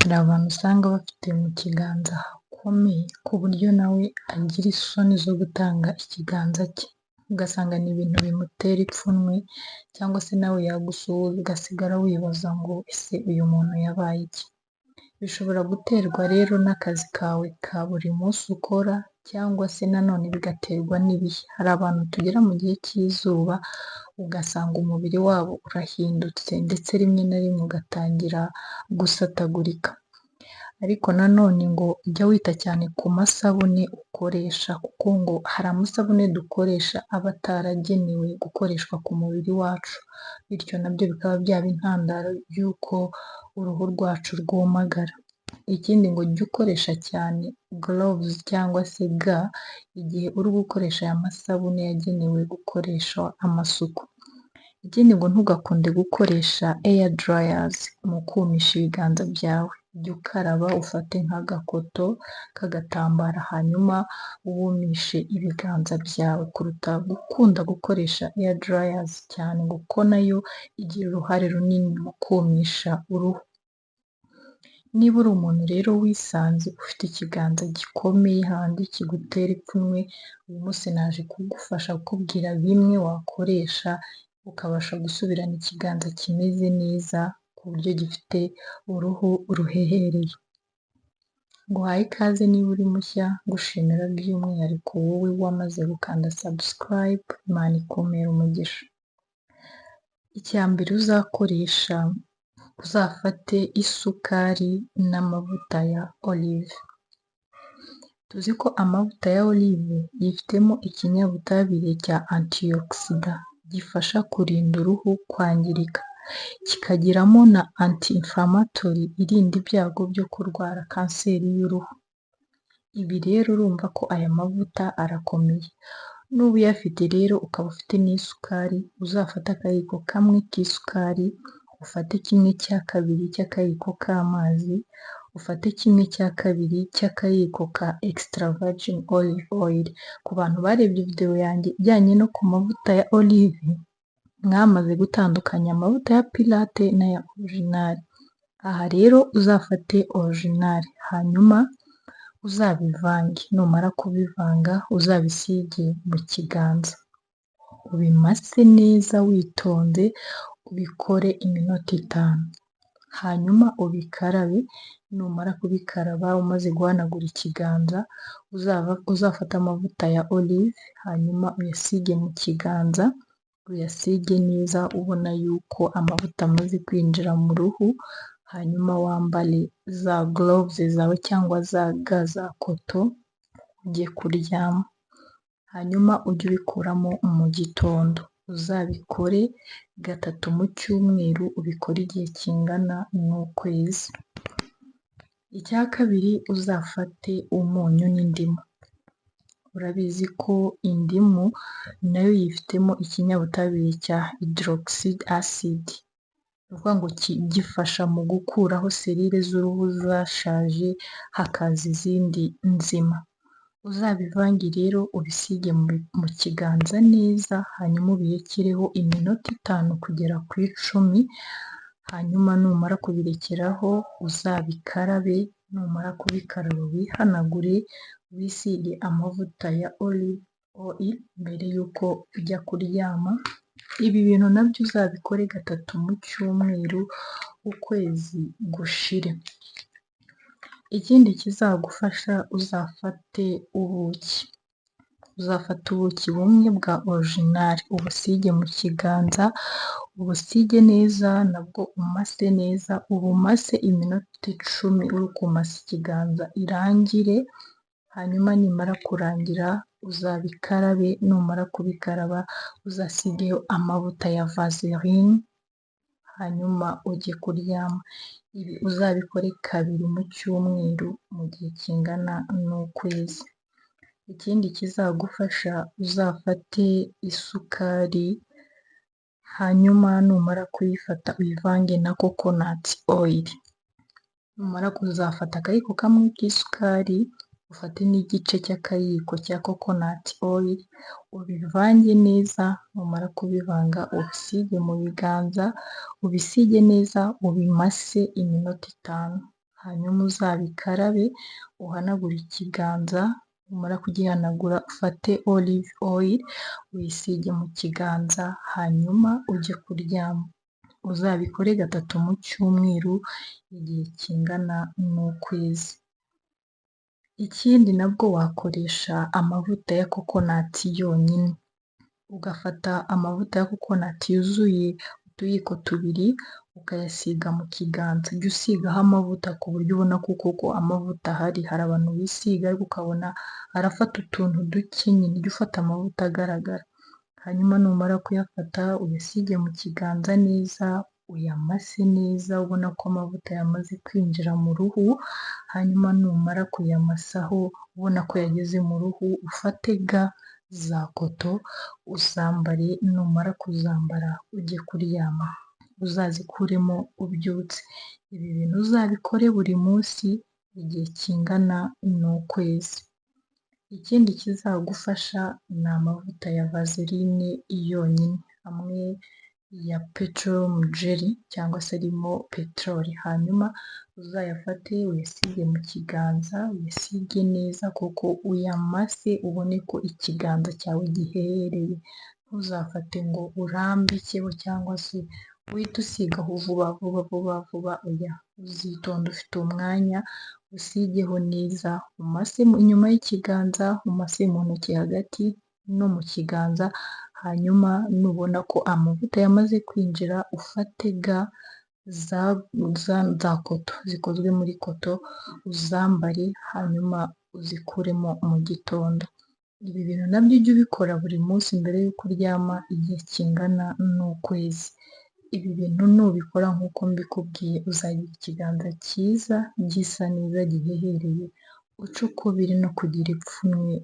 Hari abantu usanga bafite mu kiganza hakomeye ku buryo nawe agira isoni zo gutanga ikiganza cye, ugasanga ni ibintu bimutera ipfunwe cyangwa se nawe yagusuhuza ugasigara wibaza ngo ese uyu muntu yabaye iki? Bishobora guterwa rero n'akazi kawe ka buri munsi ukora cyangwa se nanone bigaterwa n'ibihe. Hari abantu tugera mu gihe cy'izuba ugasanga umubiri wabo urahindutse ndetse rimwe na rimwe ugatangira gusatagurika. Ariko nanone ngo jya wita cyane ku masabune ukoresha kuko ngo hari amasabune dukoresha aba ataragenewe gukoreshwa ku mubiri wacu, bityo nabyo bikaba byaba intandaro y'uko uruhu rwacu rwumagara. Ikindi ngo jya ukoresha cyane gloves cyangwa se gants igihe uri gukoresha aya masabune yagenewe gukoresha amasuku. Ikindi ngo ntugakunde gukoresha air dryers mu kumisha ibiganza byawe, jya ukaraba ufate nk'agakoto k'agatambaro hanyuma wumishe ibiganza byawe kuruta gukunda gukoresha air dryers cyane kuko nayo igira uruhare runini mu kumisha uruhu. Niba uri umuntu rero wisanze ufite ikiganza gikomeye hahandi kigutera ipfunwe, uyu munsi naje kugufasha kukubwira bimwe wakoresha ukabasha gusubirana ikiganza kimeze neza ku buryo gifite uruhu ruhehereye. Nguhaye ikaze niba uri mushya, ngushimira by'umwihariko wowe wamaze gukanda subscribe, Imana ikumpere umugisha. Icya mbere uzakoresha, uzafate isukari n'amavuta ya olive. Tuzi ko amavuta ya olive yifitemo ikinyabutabire cya antioxidant gifasha kurinda uruhu kwangirika, kikagiramo na anti inflammatory irinda ibyago byo kurwara kanseri y'uruhu. Ibi rero urumva ko aya mavuta arakomeye. Nuba uyafite rero ukaba ufite n'isukari, uzafate akayiko kamwe k'isukari, ufate 1/2 cy'akayiko k'amazi, ufate 1/2 cy'akayiko ka extra virgin olive oil. Ku bantu barebye video yanjye ijyanye no ku mavuta ya olive, mwamaze gutandukanya amavuta ya pirate n'aya original. Aha rero uzafate original, hanyuma uzabivange, numara kubivanga uzabisige mu kiganza, ubimase neza witonze, ubikore iminota 5, hanyuma ubikarabe, numara kubikaraba umaze guhanagura ikiganza, uzafate amavuta ya olive, hanyuma uyasige mu kiganza, uyasige neza ubona yuko amavuta amaze kwinjira mu ruhu, hanyuma wambare za gloves zawe cyangwa za gants za coton ujye kuryama. Hanyuma ujye ubikuramo mu gitondo, uzabikore gatatu mu cyumweru, ubikore igihe kingana n'ukwezi. Icya kabiri uzafate umunyu n'indimu. Urabizi ko indimu nayo yifitemo ikinyabutabire cya hydroxide acid, ni ukuvuga ngo gifasha mu gukuraho serire z'uruhu zashaje hakaza izindi nzima. Uzabivange rero ubisige mu kiganza neza, hanyuma ubirekereho iminota 5 kugera ku 10, hanyuma numara kubirekeraho uzabikarabe, numara kubikaraba wihanagure, wisige amavuta ya olive oil mbere y'uko ujya kuryama. Ibi bintu nabyo uzabikore gatatu mu cyumweru, ukwezi gushire. Ikindi kizagufasha uzafate ubuki, uzafate ubuki bumwe bwa original ubusige mu kiganza, ubusige neza nabwo umase neza, ubumase iminota 10 uri kumasa ikiganza irangire, hanyuma nimara kurangira uzabikarabe, numara kubikaraba uzasigeho amavuta ya vaseline, hanyuma ujye kuryama. Ibi uzabikore kabiri mu cyumweru mu gihe kingana n'ukwezi. Ikindi kizagufasha uzafate isukari, hanyuma numara kuyifata uyivange na coconut oil. Numara kuzafata akayiko kamwe k'isukari, ufate n'igice cy'akayiko cya coconut oil, ubivange neza, numara kubivanga ubisige mu biganza, ubisige neza, ubimase iminota 5. Hanyuma uzabikarabe uhanagure ikiganza, numara kugihanagura ufate olive oil uyisige mu kiganza, hanyuma ujye kuryama. Uzabikore gatatu mu cyumweru igihe kingana n'ukwezi. Ikindi nabwo wakoresha amavuta ya coconut yonyine, ugafata amavuta ya coconut yuzuye utuyiko tubiri ukayasiga mu kiganza. Jya usigaho amavuta ku buryo ubona ko koko amavuta ahari. Hari abantu bisiga ariko ukabona arafata utuntu duke nyine, jya ufata amavuta agaragara. Hanyuma numara kuyafata uyasige mu kiganza neza, uyamase neza ubona ko amavuta yamaze kwinjira mu ruhu, hanyuma numara kuyamasaho ubona ko yageze mu ruhu, ufate gants za coton uzambare, numara kuzambara ujye kuryama, uzazikuremo ubyutse. Ibi bintu uzabikore buri munsi igihe kingana n'ukwezi. Ikindi kizagufasha ni amavuta ya vaseline yonyine, amwe ya petroleum jelly cyangwa se arimo peteroli, hanyuma uzayafate uyasige mu kiganza, uyasige neza koko uyamase ubone ko ikiganza cyawe gihehereye. Ntuzafate ngo urambikeho cyangwa se uhite usigaho vuba vuba vuba vuba, oya, uzitonde ufite umwanya usigeho neza, umase inyuma y'ikiganza, umase mu ntoki hagati no mu kiganza, hanyuma nubona ko amavuta yamaze kwinjira ufate gants za coton zikozwe muri coton uzambare, hanyuma uzikuremo mu gitondo. Ibi bintu nabyo ujye ubikora buri munsi mbere y'uko uryama igihe kingana n'ukwezi. Ibi bintu nubikora nk'uko mbikubwiye uzagira ikiganza cyiza gisa neza gihehereye, uce ukubiri no kugira ipfunwe.